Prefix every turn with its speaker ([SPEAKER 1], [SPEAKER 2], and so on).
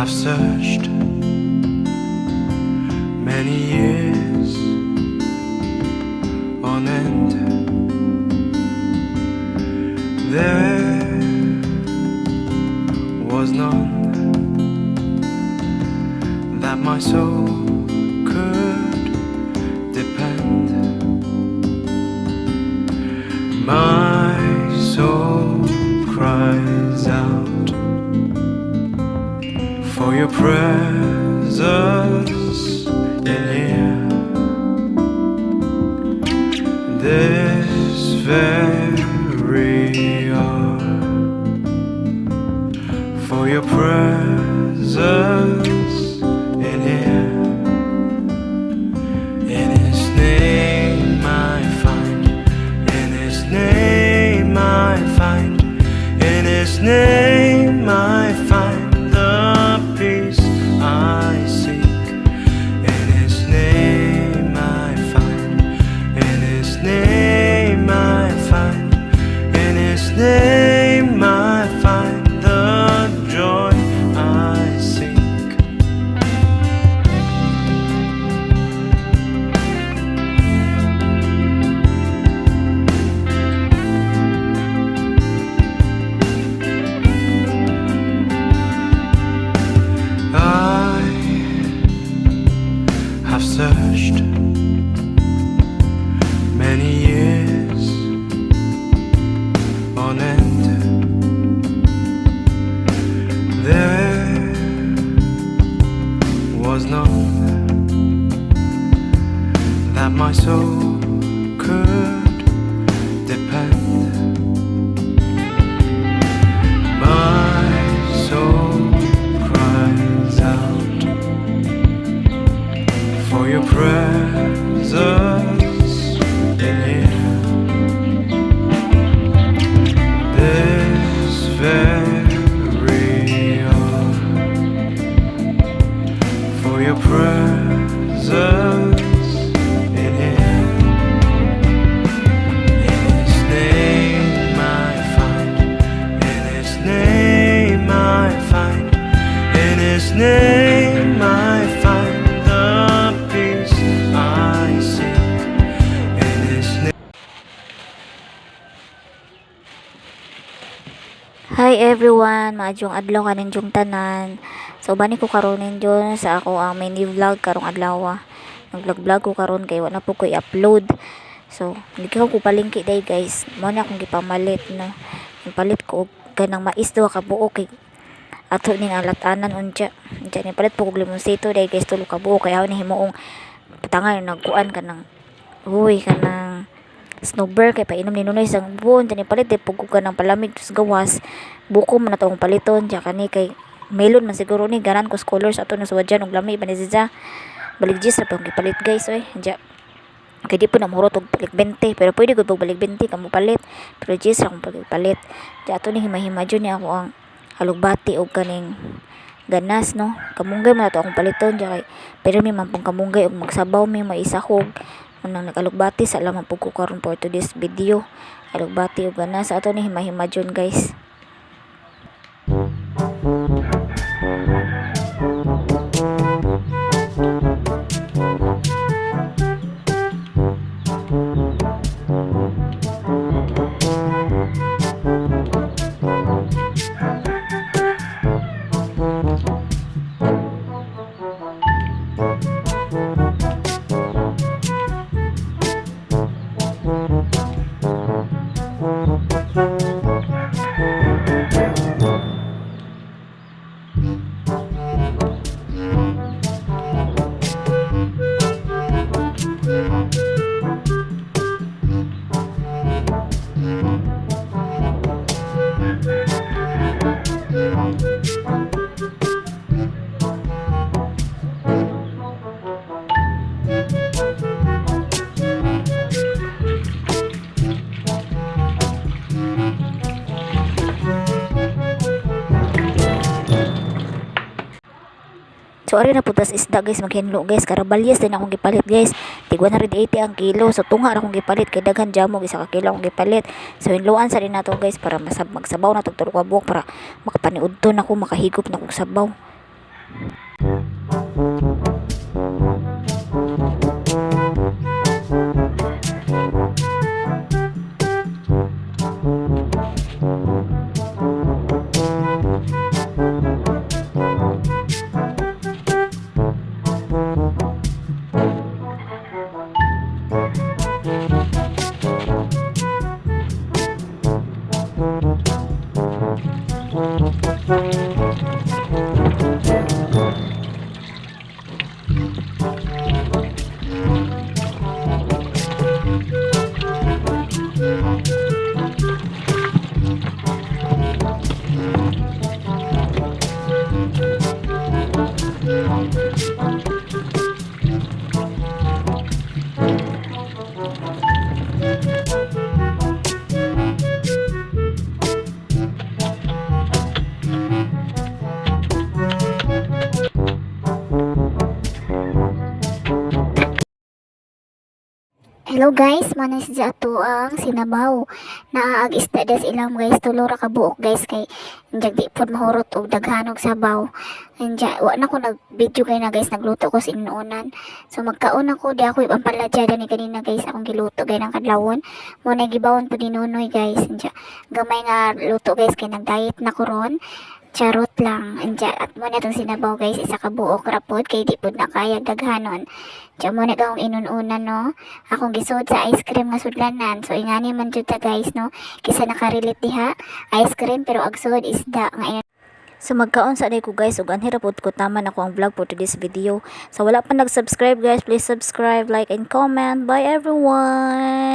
[SPEAKER 1] Have searched many years on end. There was none that my soul could depend. My soul cries out for your presence in here. This very hour, for your presence in here. In His name I find, in His name I find, in His name I find the peace I seek. In His name I find, in His name I find, in His name I find the joy I seek. I have searched many years on end. There was none that my soul could depend. My soul cries out for your presence in here. This very hour, for your presence in here. In His name I find, in His name I find, in His name I find the peace I seek. In His name.
[SPEAKER 2] Hi everyone, maayong adlaw kaninyong tanan. So bani ko karon ninyo sa ako ang mini vlog karong adlaw. Nag-vlog ko karon kay wa na po ko i-upload. So gikan ko palengke day, guys. Mao na akong gipamalit, no. Palit ko og kanang mais duha ka buok kay ato ning alatanan unja. Unja ni palit po kog limonsito day, guys, tulo ka buok kay ni himuong tangan nagkuan kanang, huy, kanang snowbear kay painom ni Nunoy sang buon. Ni palit di pug kanang palamig sa gawas, buko man na akong paliton. Diya kani kay melon man siguro ni, ganan ko colors ato na suwadyan og lami pa ni siya. Balik 10 ra pa akong gipalit, guys, oy. Diya kay di po na mahurot og balik 20, pero pwede gud balik 20 kamo palit, pero 10 ra akong palit. Diya ato ni himahima jud ni ako ang alugbati og kaning ganas, no. Kamunggay man ato akong paliton diya kay pero may man pong kamunggay og magsabaw mi maisahog. Unang nag-alugbati sa lamang pug ko karon for today's video, alugbati og ganas. Ato ni himahima jud, guys. So ari na putas isda, guys, maghinlo, guys. Karabalyas din akong gipalit, guys. Tig 180 ang kilo. So tunga ra akong gipalit kay daghan jamo, isa ka kilo akong gipalit. So hinloan sa din nato, guys, para masab magsabaw na tog tulo ka buok para makapaniudto na ko, makahigop na kog sabaw. Hello guys, manis di ato ang sinabaw. Naaag isda des ilam guys, tulo ra ka buok guys kay injag di pod mahurot og daghan og sabaw. Inja wa na ko nag video kay na guys, nagluto ko sa inuunan. So magkaon ako di ako ibang paladya gani kanina guys, akong giluto gay ng kadlawon. Mo na gibawon po ni Nonoy guys. Inja gamay nga luto guys kay nag-diet na ko ron. Charot lang. Inja at mo na tong sinabaw guys, isa ka buok ra pod kay di pod na kaya daghanon. Inja mo na akong inununan, no, akong gisud sa ice cream nga sudlanan. So ingani man jud ta guys, no, kisa nakarelate diha, ice cream pero ag sud isda nga So magkaon sa day ko guys ug anhi ra pud ko taman ako ang vlog for today's video. Sa wala pa nag-subscribe guys, please subscribe, like and comment. Bye everyone.